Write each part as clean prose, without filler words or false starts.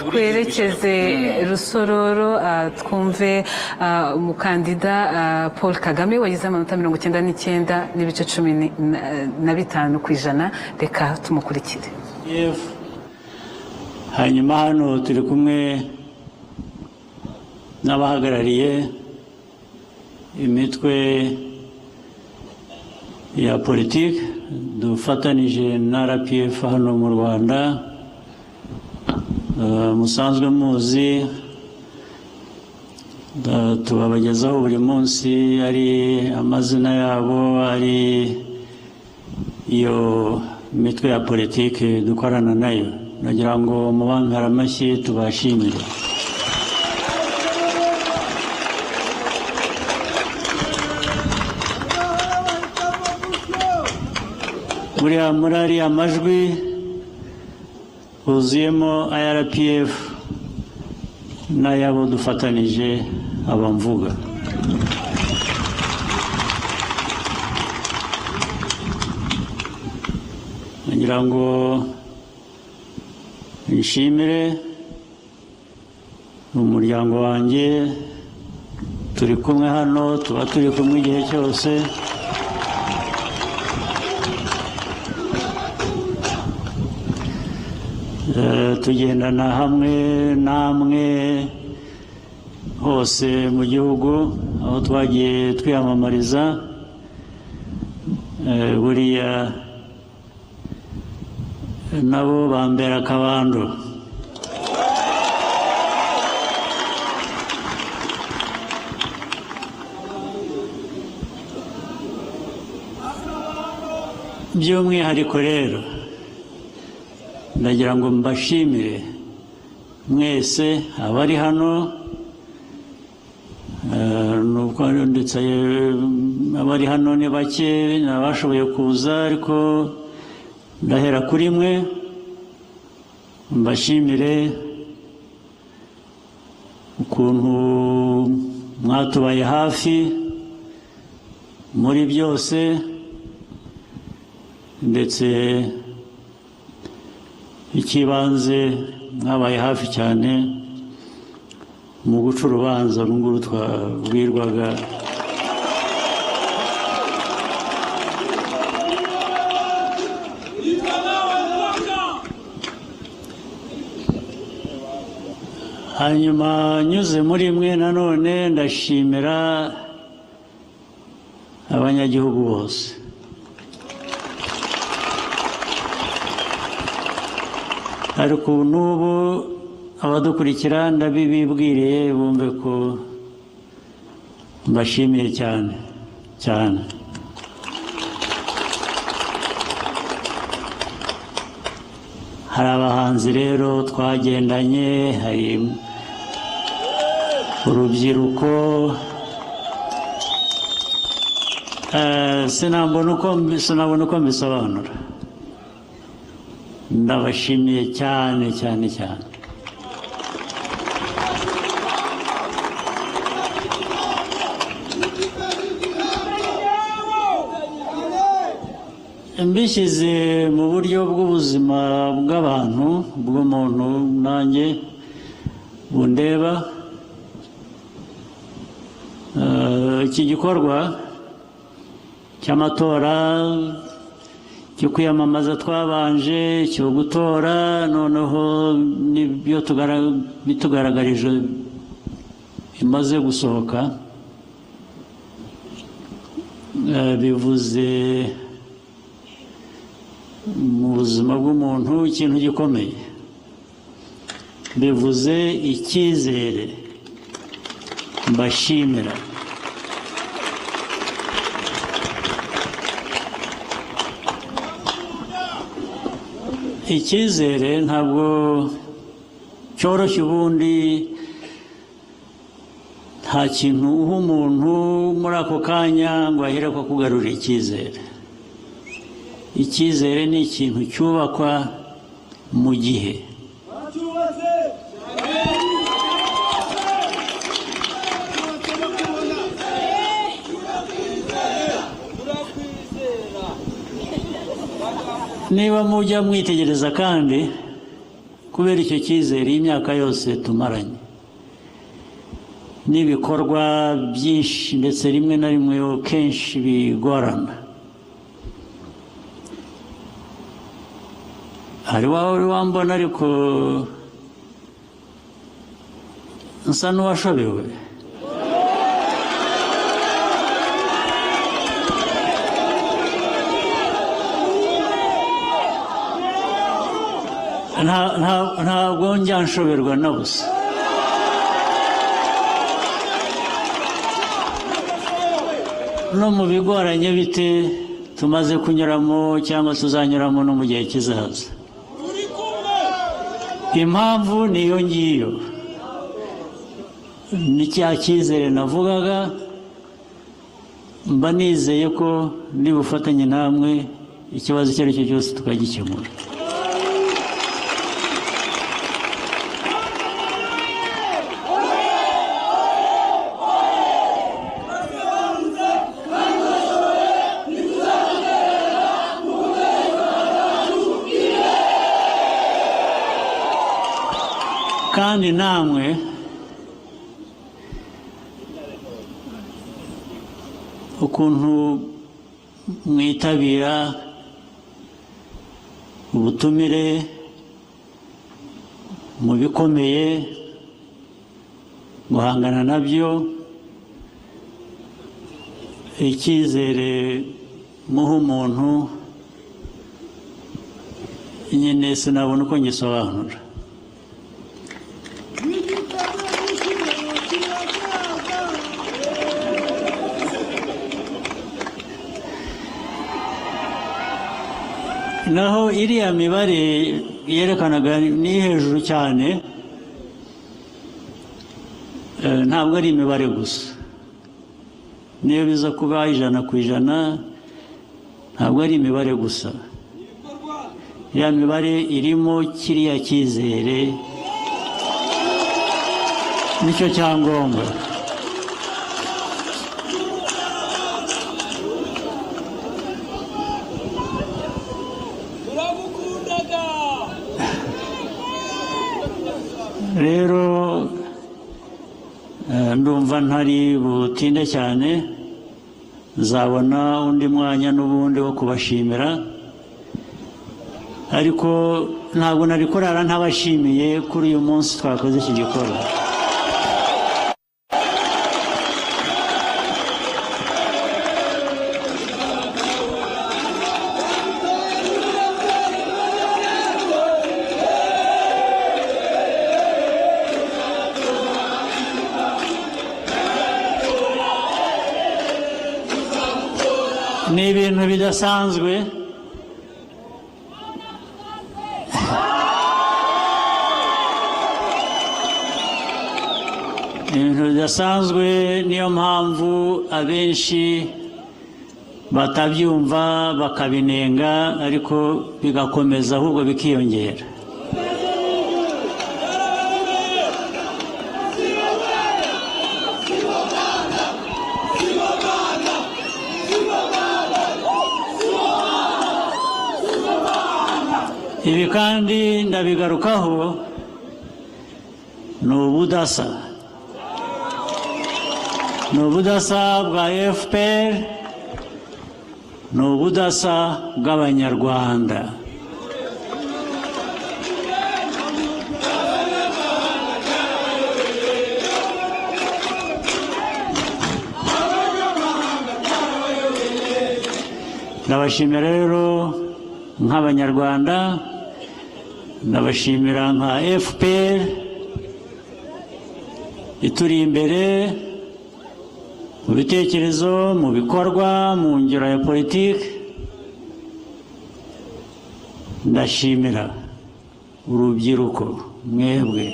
Twerekeze Rusororo, twumve umukandida Paul Kagame wagize amanota 99.15%. Reka tumukurikire. F. Hanyuma hano turi kumwe n'abahagarariye imitwe ya politiki dufatanije na RPF hano mu Rwanda. Musanzwe muzi, tubabagezaho buri munsi, ari amazina yabo, ari iyo mitwe ya politiki dukorana nayo. Nagira ngo mubampere amashyi tubashimire. Buriya muri ariya majwi huzuyemo aya RPF n'ayabo dufatanije abamvuga. Ngira ngo nshimire umuryango wanjye turi kumwe hano, tuba turi kumwe igihe cyose. Tugendana hamwe namwe hose mu gihugu aho twagiye twiyamamariza. Buriya nabo bambera akabando. By'umwihariko rero ndagira ngo mbashimire mwese abari hano, nubwo ndetse abari hano ni bake nabashoboye kuza, ariko ndahera kuri mwe mbashimire ukuntu mwatubaye hafi muri byose, ndetse icy'ibanze mwabaye hafi cyane mu guca urubanza uru nguru twabwirwaga. Hanyuma nyuze muri mwe nanone ndashimira abanyagihugu bose. Ariko ubu n'ubu abadukurikira ndabibibwiriye bumve ko mbashimiye cyane cyane. Hari abahanzi rero twagendanye, hari urubyiruko, sinabona uko mbisobanura. Ndabashimiye cyane cyane cyane. Mbishyize mu buryo bw'ubuzima bw'abantu, bw'umuntu nanjye bundeba, iki gikorwa cy'amatora, cyo kwiyamamaza twabanje, cyo gutora, noneho n'ibyo bitugaragarije bimaze gusohoka, bivuze mu buzima bw'umuntu ikintu gikomeye, bivuze icyizere. Mbashimira. Icyizere ntabwo cyoroshye. Ubundi nta kintu uha umuntu muri ako kanya ngo ahere ko kugarurira icyizere. Icyizere ni ikintu cyubakwa mu gihe. Niba mujya mwitegereza kandi ko Kubera icyo cyizere, iyi myaka yose tumaranye n'ibikorwa byinshi, ndetse rimwe na rimwe kenshi bigorana, hari wawe wambona ariko nsa n'uwashobewe. Ntabwo njya nshoberwa na busa. No mu bigoranye bite tumaze kunyuramo cyangwa tuzanyuramo no mu gihe kizaza, impamvu niyo ngiyo, ni cya cyizere navugaga. Mba nizeye ko nibufatanye namwe ikibazo icyo ari cyo cyose tukagikemura. Kandi namwe ukuntu mwitabira ubutumire mu bikomeye guhangana nabyo, icyizere muha umuntu nyine sinabona uko ngisobanura. Naho iriya mibare yerekanaga ni hejuru cyane, ntabwo ari imibare gusa. Niyo biza kuba 100%, ntabwo ari imibare gusa. Iriya mibare irimo kiriya cyizere, nicyo cyangombwa. Rero ndumva ntari butinde cyane, nzabona undi mwanya n'ubundi wo kubashimira, ariko ntabwo nari kurara ntabashimiye kuri uyu munsi twakoze iki gikorwa. Ni ibintu bidasanzwe. Ibintu bidasanzwe, niyo mpamvu abenshi batabyumva bakabinenga, ariko bigakomeza ahubwo bikiyongera. Ibi kandi ndabigarukaho, ni ubudasa, ni ubudasa bwa FPR, ni ubudasa bw'Abanyarwanda. Ndabashimira rero nk'Abanyarwanda, ndabashimira nka FPR ituri imbere mu bitekerezo, mu bikorwa, mu ngero ya politiki. Ndashimira urubyiruko mwebwe.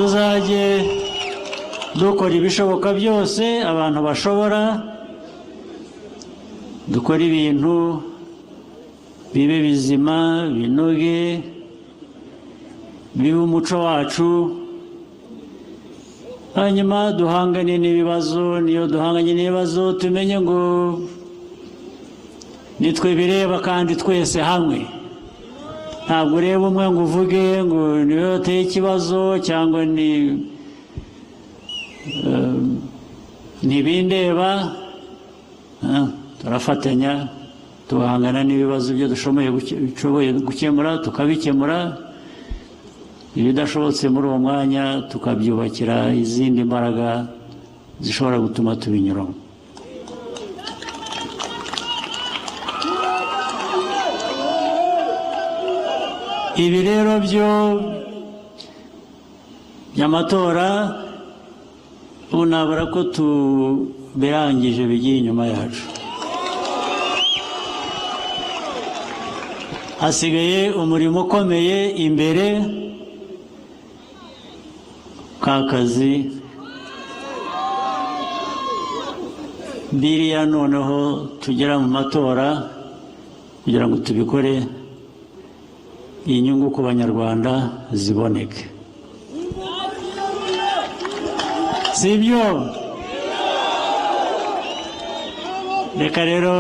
Tuzajye dukora ibishoboka byose abantu bashobora. Dukore ibintu bibe bizima, binoge, bibe umuco wacu, hanyuma duhangane n'ibibazo. Niyo duhanganye n'ibibazo, tumenye ngo nitwe bireba kandi twese hamwe. Ntabwo ureba umwe ngo uvuge ngo niwe wateye ikibazo cyangwa ni ntibindeba. Turafatanya tuhangana n'ibibazo. Ibyo dushoboye gukemura tukabikemura, ibidashobotse muri uwo mwanya tukabyubakira izindi mbaraga zishobora gutuma tubinyuramo. Ibi rero byo by'amatora, ubu nabura ko tubirangije, bigiye inyuma yacu. Hasigaye umurimo ukomeye imbere, ka kazi biriya. Noneho tugera mu matora kugira ngo tubikore, inyungu ku Banyarwanda ziboneke, si byo? Reka rero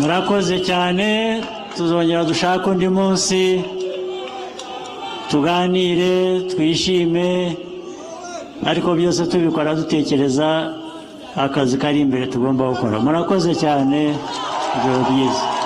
murakoze cyane. Tuzongera dushake undi munsi tuganire, twishime, ariko byose tubikora dutekereza akazi kari imbere tugomba gukora. Murakoze cyane, ijoro ryiza.